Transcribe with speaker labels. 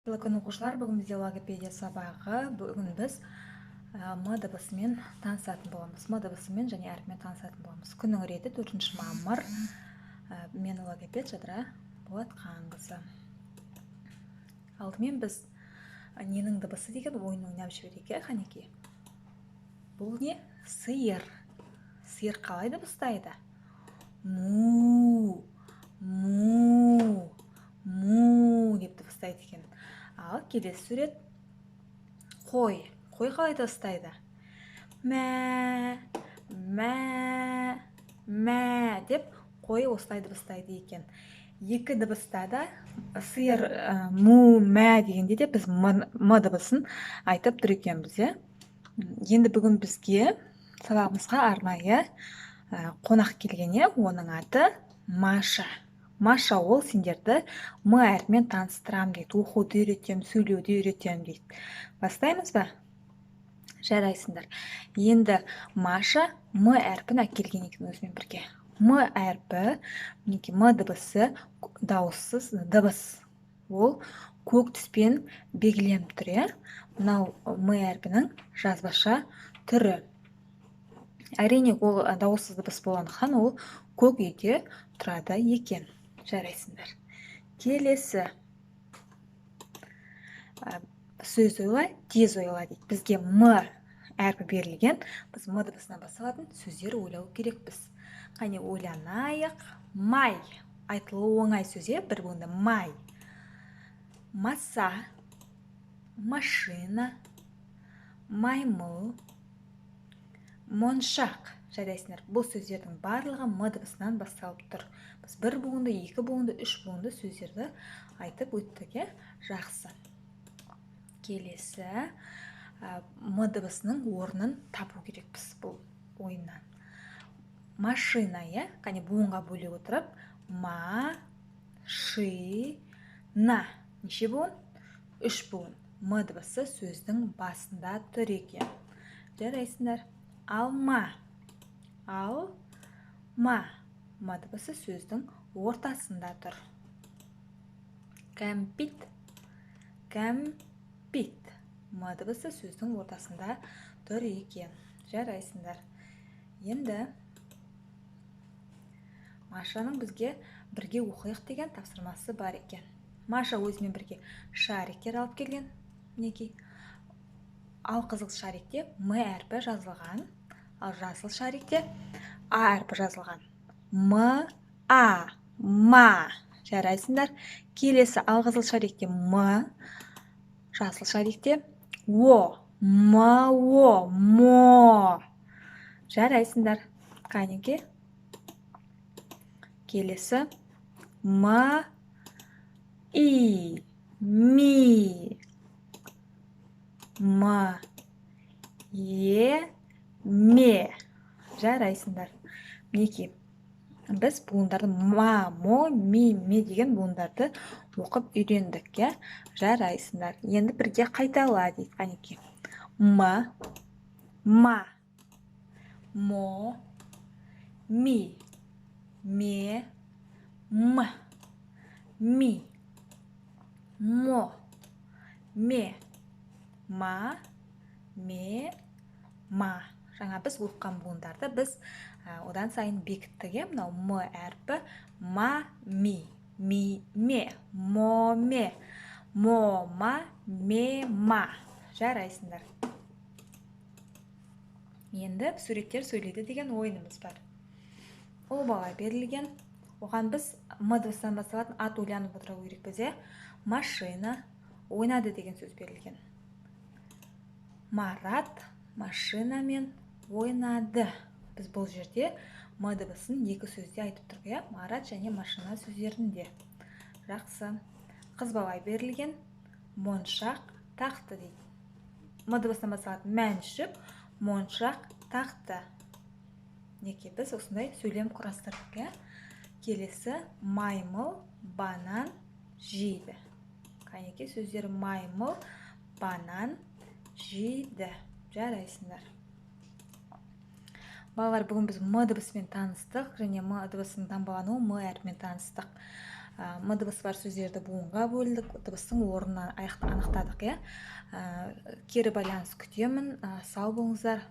Speaker 1: Қайырлы күн, оқушылар! Бүгін бізде логопедия сабағы. Бүгін біз м дыбысымен танысатын боламыз, м дыбысымен және әрпімен танысатын боламыз. Күннің реті 4 мамыр. Мен логопед Жадыра Болатқанқызы. Алдымен біз «Ненің дыбысы» деген ойын ойнап жіберейік, иә. Қанекей, бұл не? Сиыр. Сиыр қалай дыбыстайды? Му, му, му деп дыбыстайды екен. Ал келесі сурет — қой. Қой қалай дыбыстайды? Мә, мә, мә деп қой осылай дыбыстайды екен. Екі дыбыста да, сиыр му, мә дегенде де біз м, м дыбысын айтып тұр екенбіз, иә. Енді бүгін бізге сабағымызға арнайы қонақ келген, иә. Оның аты Маша. Маша ол сендерді м әрпімен таныстырамын дейді, оқуды үйретемін, сөйлеуді үйретемін дейді. Бастаймыз ба? Жарайсыңдар! Енді Маша м әрпін әкелген екен өзімен бірге. М әрпі, мінекей, м дыбысы дауыссыз дыбыс, ол көк түспен белгіленіп тұр, иә. Мынау м әрпінің жазбаша түрі. Әрине, ол дауыссыз дыбыс болғандықтан, ол көк үйде тұрады екен. Жарайсыңдар! Келесі «Сөз ойла, тез ойла» дейді. Бізге м әрпі берілген, біз м дыбысынан басталатын сөздер ойлау керекпіз. Қане, ойланайық. Май. Айтылуы оңай сөз, иә, бір буынды. Май, маса, машина, маймыл, моншақ. Жарайсыңдар! Бұл сөздердің барлығы м дыбысынан басталып тұр. Біз бір буынды, екі буынды, үш буынды сөздерді айтып өттік, иә. Жақсы. Келесі м дыбысының орнын табу керекпіз бұл ойыннан. Машина, иә. Қане, буынға бөле отырып: ма, ши, на. Неше буын? Үш буын. М дыбысы сөздің басында тұр екен. Жарайсыңдар! Алма, ал, ма. М дыбысы сөздің ортасында тұр. Кәмпит, кәмпит. М дыбысы сөздің ортасында тұр екен. Жарайсыңдар! Енді Машаның бізге «Бірге оқиық» деген тапсырмасы бар екен. Маша өзімен бірге шариктер алып келген, мінекей. Ал қызыл шарикте м әрпі жазылған, ал жасыл шарикте а әрпі жазылған. М, а, ма. Жарайсыңдар! Келесі: ал қызыл шарикте м, жасыл шарикте о. М, о, мо. Жарайсыңдар! Қанеке, келесі: м, и, ми, м, е, ме. Жарайсыңдар! Мінекей, біз буындарды ма, мо, ми, ме деген буындарды оқып үйрендік, иә. Жарайсыңдар! Енді «Бірге қайтала» дейді. Қанекей: м, ма, мо, ми, ме, м, ми, мо, ме, ма, ме, ма. Жаңа біз оқыған буындарды біз одан сайын бекіттік, иә. Мынау м әрпі: ма, ми, ми, ме, мо, ме, мо, ма, ме, ма. Жарайсыңдар! Енді «Суреттер сөйлейді» деген ойынымыз бар. Ұл бала берілген, оған біз м дыбысынан басталатын ат ойланып отыру керекпіз, иә. Машина, ойнады деген сөз берілген. Марат машинамен ойнады. Біз бұл жерде м дыбысын екі сөзде айтып тұрмыз, иә, Марат және машина сөздерінде. Жақсы. Қыз бала берілген, моншақ тақты дейді. М дыбысынан басталатын: Мәншүк моншақ тақты. Мінекей, біз осындай сөйлем құрастырдық, иә. Келесі: маймыл банан жейді. Қанекей, сөздері: маймыл банан жейді. Жарайсыңдар, балалар! Бүгін біз м дыбысымен таныстық және м дыбысының таңбалануы, м әрпімен таныстық. М дыбысы бар сөздерді буынға бөлдік, дыбыстың орнын анықтадық, иә. Кері байланыс күтемін. Сау болыңыздар.